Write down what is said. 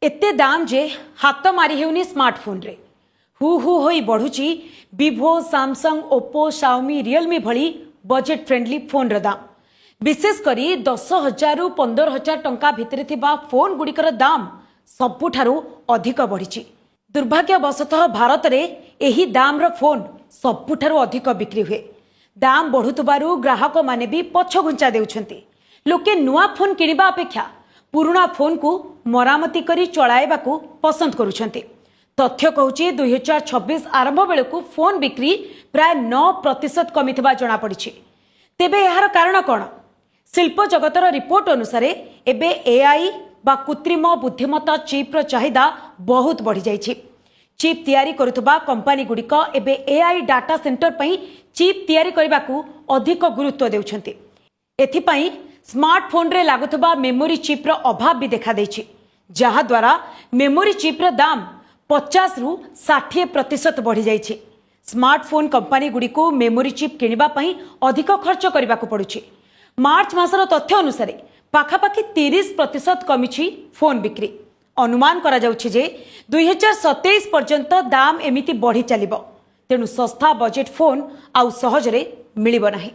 ଏତେ ଦାମ ଯେ ହାତ ମାରି ହେଉନି ସ୍ମାର୍ଟଫୋନ୍ରେ। ହୁ ହୁ ହୋଇ ବଢ଼ୁଛି Vivo, Samsung, Oppo, Xiaomi, Realme ଭଳି ବଜେଟ୍ ଫ୍ରେଣ୍ଡଲି ଫୋନ୍ର ଦାମ। ବିଶେଷ କରି 10,000ରୁ 15,000 ଟଙ୍କା ଭିତରେ ଥିବା ଫୋନ୍ ଗୁଡ଼ିକର ଦାମ ସବୁଠାରୁ ଅଧିକ ବଢ଼ିଛି। ଦୁର୍ଭାଗ୍ୟବଶତଃ ଭାରତରେ ଏହି ଦାମର ଫୋନ୍ ସବୁଠାରୁ ଅଧିକ ବିକ୍ରି ହୁଏ। ଦାମ ବଢ଼ୁଥିବାରୁ ଗ୍ରାହକମାନେ ବି ପଛଘୁଞ୍ଚା ଦେଉଛନ୍ତି। ଲୋକେ ନୂଆ ଫୋନ୍ କିଣିବା ଅପେକ୍ଷା ପୁରୁଣା ଫୋନ୍କୁ ମରାମତି କରି ଚଳାଇବାକୁ ପସନ୍ଦ କରୁଛନ୍ତି। ତଥ୍ୟ କହୁଛି, 2026 ଆରମ୍ଭ ବେଳକୁ ଫୋନ୍ ବିକ୍ରି ପ୍ରାୟ 9% କମିଥିବା ଜଣାପଡ଼ିଛି। ତେବେ ଏହାର କାରଣ କ'ଣ? ଶିଳ୍ପ ଜଗତର ରିପୋର୍ଟ ଅନୁସାରେ ଏବେ ଏଆଇ ବା କୃତ୍ରିମ ବୁଦ୍ଧିମତ୍ତା ଚିପ୍ର ଚାହିଦା ବହୁତ ବଢ଼ିଯାଇଛି। ଚିପ୍ ତିଆରି କରୁଥିବା କମ୍ପାନୀଗୁଡ଼ିକ ଏବେ ଏଆଇ ଡାଟା ସେଣ୍ଟର ପାଇଁ ଚିପ୍ ତିଆରି କରିବାକୁ ଅଧିକ ଗୁରୁତ୍ୱ ଦେଉଛନ୍ତି। ଏଥିପାଇଁ ସ୍ମାର୍ଟଫୋନ୍ରେ ଲାଗୁଥିବା ମେମୋରି ଚିପ୍ର ଅଭାବ ବି ଦେଖାଦେଇଛି, ଯାହାଦ୍ୱାରା ମେମୋରି ଚିପ୍ର ଦାମ 50ରୁ 60% ବଢ଼ିଯାଇଛି। ସ୍ମାର୍ଟଫୋନ୍ କମ୍ପାନୀଗୁଡ଼ିକୁ ମେମୋରି ଚିପ୍ କିଣିବା ପାଇଁ ଅଧିକ ଖର୍ଚ୍ଚ କରିବାକୁ ପଡୁଛି। ମାର୍ଚ୍ଚ ମାସର ତଥ୍ୟ ଅନୁସାରେ ପାଖାପାଖି 30% କମିଛି ଫୋନ୍ ବିକ୍ରି। ଅନୁମାନ କରାଯାଉଛି ଯେ 2027 ପର୍ଯ୍ୟନ୍ତ ଦାମ ଏମିତି ବଢ଼ି ଚାଲିବ। ତେଣୁ ଶସ୍ତା ବଜେଟ୍ ଫୋନ୍ ଆଉ ସହଜରେ ମିଳିବ ନାହିଁ।